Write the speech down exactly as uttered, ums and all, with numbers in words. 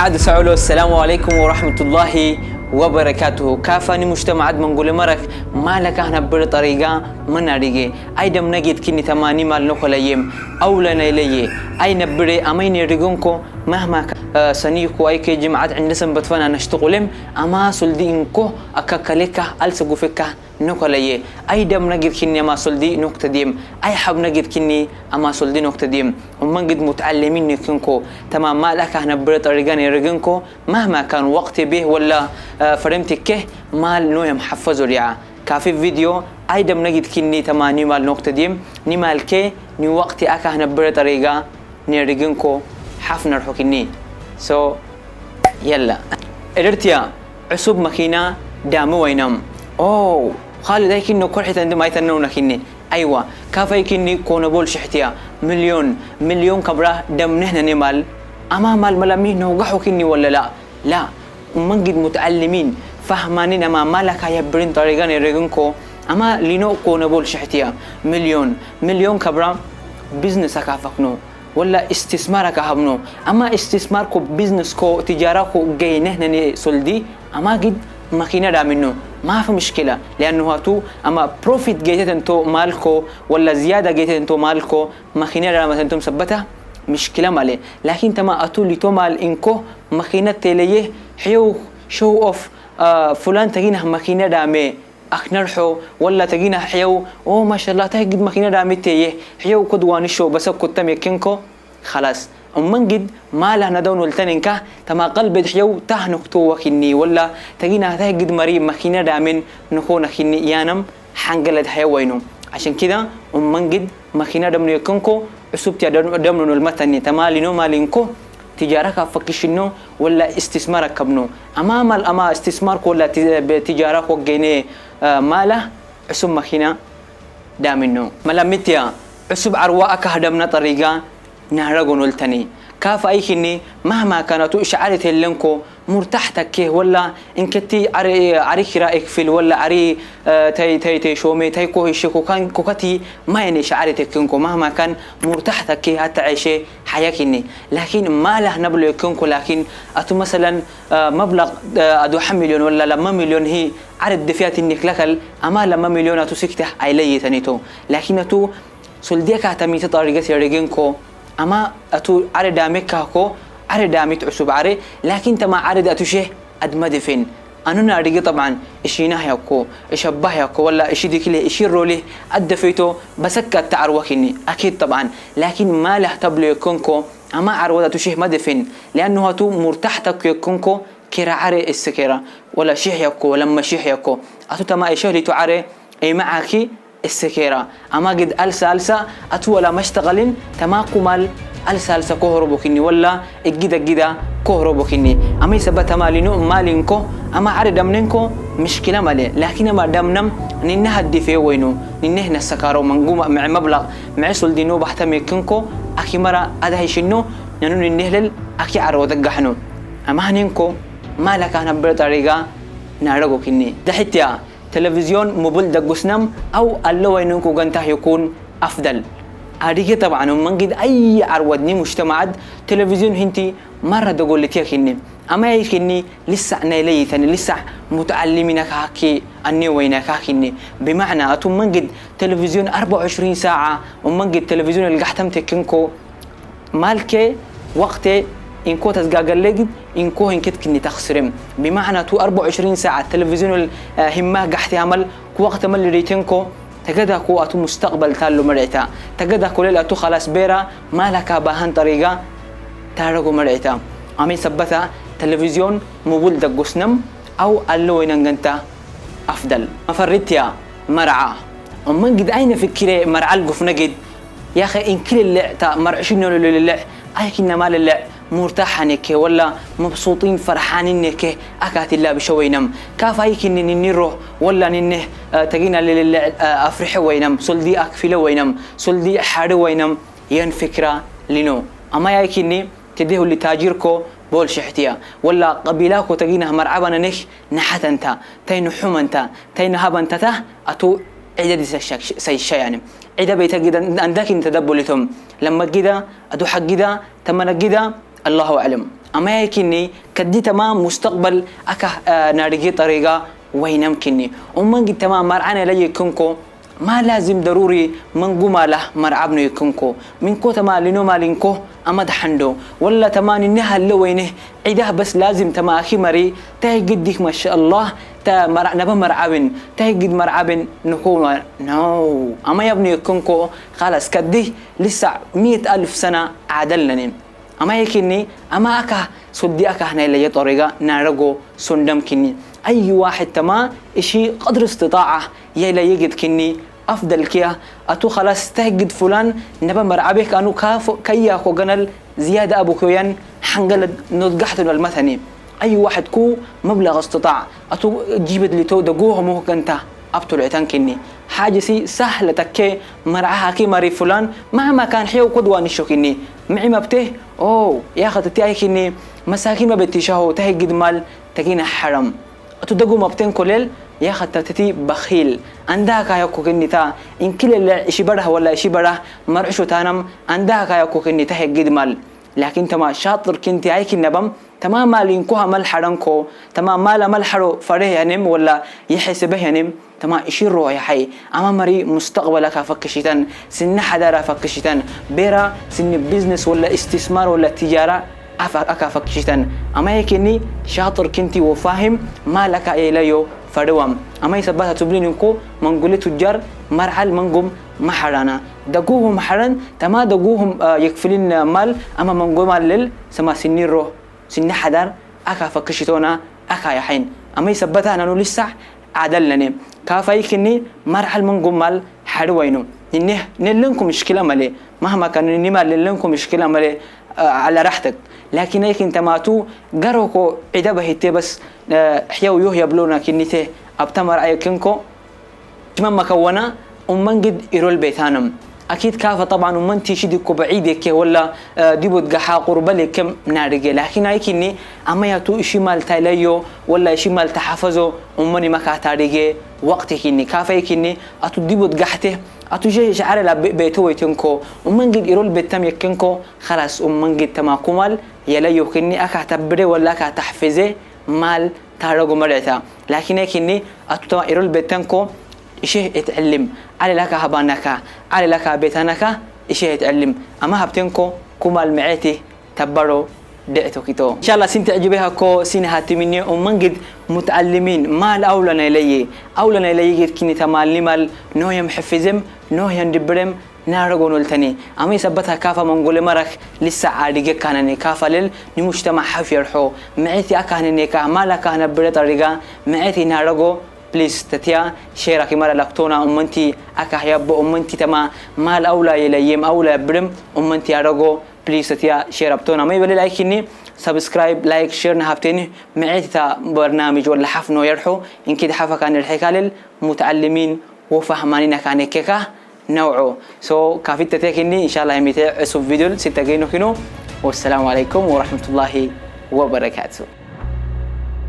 Ad sa'ulu, assalamu alaykum wa rahmatullahi wa barakatuhu. Kafa ni mujtama'ad mangule marak, mala kahna bere tariga mana rige. Ay dam nagid kinni tamani mal nokolayem. Awla nayleye. Ay na bere amay ne rigunko, mahma ka, eh, saniku ay ke jima'ad inda sanbat fana nashtuqulem. Ama suldi inko akka kaleka alsa gufeka nokolaye. Ay dam nagid kinni ama soldi noktadiyem. Ay hab nagid kinni ama soldi noktadiyem. Ummangid muta'allimin nekinko. Tama mal aka hana bere tariga ne regenko. Mahma kan waqti bih wala, eh, farem tikke mal noyam hafazo ri'a. Kafi video ay dam nagid kinni tama ni mal noktadiyem. Ni mal ke ni waqti aka hana bere tariga ne regenko hafnar hukinni. So, yalla. Edertiya, usub makina dame waynam. Oh, Khalid, ay kinni kor hitan dem ay tan no nakinni. Aywa, kafay kinni kona bol shihtiya. Milyon, milyon kabra dam nehna ne mal. Ama mal malami no gahu kinni wala la. La, ummangid muta'allimin. Fahmanin ama malaka ya birin tariga ne regenko. Ama lino kona bol shihtiya. Milyon, milyon kabra business aka fakno. Wala istismar aka habno. Ama istismar ko business ko tijara ko gayne nani soldi. Ama gid makina daminno. Mafi mishkila. Liannu hatu ama profit gayte tento malko. Wala ziyada gayte tento malko. Makina damatentum sabbata. Mishkila male. Lakin tama atu lito mal inko. Makina teleye. Hiyo show off. Ah, fulan tagina makina dame. Aknar ho, wala tagina hiyaw, oh, mashallah, tah gid makina dame teye, hiyaw kod wani sho, basa kod tame kinko, khalas. Ummangid, malah nadaw noltaninka, tama qalbed hiyaw, tah nokto wakinni, wala tagina tah gid mari makina damen, noko nakinni, yanam, hangalad hiyaw wayno. Ashan kida, ummangid, makina damno yakanko, usub tiya damno nolmatani, tama lino malinko, tijara ka fakishinno, wala istismar akabno. Ama mal ama istismar ko wala ti-, be tijara ko gene, eh, mala, usub makina daminno. Mala mitiya, usub arwa aka hadamna tariga, nahra gonoltani. Kafa ay kinni, mahma kanatu sha'ari tellenko, murtah takke, wala inketi ari, ari kira ikfil, wala ari, eh, tay, tay, tay shome, tay ko hishe ko kan, ko kati, mayne sha'ari tekkenko, mahma kan, murtah takke, hatta aishe, haya kinni. Lakin, malah nablo ekkenko, lakin, atu masalan, eh, mablaq, eh, adu ha milyon, wala lama milyon hi, ari defiat innik lakal, ama lama milyon atu sikte, ay layi tanito. Lakin atu, Soldiya ka tamita tariga si regenko, ama atu are dame kako, are damit usub are, lakin tama are da atu she ad madefin. Anu na rige taban, ishi nah yako, ishi abbah yako, wala ishi dikile, ishi role, ad defito, basakka ta arwa kinni, akid taban. Lakin malah tablo yakonko, ama arwa da atu she madefin. Liannu hatu murtah tak yakonko, kera are issekera, wala shih yako, wala ma shih yako. Atu tama ishe litu are, e maaki, Issekera. Ama gid alsa alsa, atu wala mashtagalin, tama kumal alsa alsa kohoro bokinni, wala iggida gida kohoro bokinni. Ama isaba tama lino malinko, ama are damnenko, mishkila male. Lakin ama damnam, ninne haddi fe wayno, ninne hna sakaro manguma, ma'e mablaq, ma'e soldi no bahta mekinko, aki mara ada hishinno, nanu ninne lel, aki aro daggahno. Ama haninko, malaka nabber tariga, narago kinni. Dahitya, Televizyon mubul daggusnam aw allo waynunku gantah yukun afdal. Adige taban ummangid ay arwadni mujtama'ad televizyon hinti marra dogolitiya kinni. Ama ay kinni lissa nayleyitani lissa muta'allimina ka hakki anne wayna ka kinni. Bima'na atu ummangid televizyon arba wa ishrin sa'a ummangid televizyon algahtam tekinko Malke waqte inko tasgagalegid inko hinket kinni taksirem. Bima'na tu arba wa ishrin sa'a televizyon, eh, himma gahte amal ku waqte mal ritenko tagada ku atu mustaqbal tallo mar'ita. Tagada ku lel atu khalas bera malaka bahan tariga tarago mar'ita. Amin sabbata televizyon mubul daggusnam aw allo waynan ganta afdal. Mafarritya mar'a. Ummangid ayna fikire mar'a algufnagid. Yaxe inkilille ta mar'shinno lille. Aykinna malille murtaha neke wala mabsutin farhanin neke akatilla bisha waynam. Kafa aykinni ninni roh wala ninne, eh, tagina lille, eh, afrihe waynam. Soldi akfile waynam. Soldi hare waynam. Yan fikra lino. Ama aykinni tede huli tajirko bol shihtiya. Wala qabilako tagina mar'abana nek nahatanta. Taynu humanta. Taynu habantata. Atu ida disa shak-, say shayani. Ida bayta gida andakin tadabbulitum. Lamma gida, adu hak gida, tamana gida, Allahu a'lam. Amaya kinni kaddi tama mustaqbal aka narigi tariga waynam kinni. Umman gid tama mar'ana la yekinko ma lazim daruri manguma la mar'abno yekinko. Minko tama lino malinko amad hando. Walla tama ninne halle wayne idah bas lazim tama akhi mari ta giddik masha Allah ta naba mar'abin ta gid mar'abin nukuma. No. Amaya abno yekinko khalas kaddi lissa mi'at alf sana adalnani. Ama yekinni ama aka soddi aka nayla ye tariga narago sondam kinni. Ayyu wahid tama ishi qadr istita'a yayla yegid kinni afdal kiya. Atu khalas tahgid fulan naba mar'abek anu kayya ko ganal ziyada abu koyan hangala nodgahtu nalmatani. Ayyu wahid ku mablag istita'a atu jibid lito daguho muhganta. Abtul itan kinni hajisi sahla takke mar'aha ki mari fulan mahma kan hiyaw kod wanisho kinni. Mi'i mabte o yakha tati ay kinni masakin mabettishaho tahgid mal tagina haram. Atu dagu mabten kolel yakha tati bakhil. Andaha kaya ko kinni ta inkilele ishi barah wala ishi barah mar'isho tanam andaha kaya ko kinni tahgid mal. Lakin tama shatir kinti ay kinnabam tama malin ko hamal haranko tama mala mal haro fareh yanim wala yahesebeh yanim. Tama ishiro yahay ama mari mustaqbal aka fakkishitan sinna hadara fakkishitan bera sinni business wala istismar wala tijara aka fakkishitan. Ama yekinni shatir kinti wo fahim mal aka yaylayo farewam. Ama isabbata tublinin ko mangule tujjar mar'al mangum maharana daguhum haran tama daguhum yekfilin mal ama mango mallel sama sinniro sinni hadar aka fakkishitona aka yahayn. Ama isabbata nanu lissa adalnane kafa ikinni mar'al mangum mal harewayno. Ninne nellenku mishkila male mahma kanu ninni mal nellenku mishkila male ala rahtak. Lakin aykin tamatu garoko idaba hitte bas hiyaw yoh yablona kinnite abta mar'a yekinko. Timan makawana umman gid irol betanam akid kafa taban umman tishidiko ba'id yekke wala dibut gaha qurba lekkem narige. Lakin aykinni ama yatu ishi mal taylayo wala ishi mal tahafazo ummani maka tarige. Waqti kinni kafa ikinni atu dibut gahte atu je je arela beto waytenko umman gid irol betam yekkenko. Khalas umman gid tama kumal yalayo kinni aka tabbire wala aka tahfize mal tarago mareta. Lakin ay kinni atu tama irol betanko ishe it'allim ale laka habanaka ale laka betanaka ishe it'allim. Ama habtenko kumal mi'eti tabbaro de'to kito inshallah sin ta'jibe hako sin hatiminni umman gid mut'allimin mal awla naylaye awla naylaye gid kinni tama limal nohyam hifizem nohyam dibbirem. Narago noltani ama isabbata kafa mangole marak lissa adige kanane kafa lel ni mujtama hafiyar ho. Mi'eti aka hanene ka mal aka hanabire tariga mi'eti narago. Please tatiya share aki mara laktona ummanti aka yabbo ummanti tama mal awla yelayyem awla yabbirem ummanti arago. Please tatiya share abtona ama ibalel aykinni subscribe like share na habteni. Mi'eti ta barnamij wala hafno yarho inkid hafa kan irhikalel muta'allimin wo fahmanin akan ekkeka. Naw'o so kafitta tekinni inshallah himite esub video sitta geyno kino. Wassalamu alaykum warahmatullahi wabarakatuh.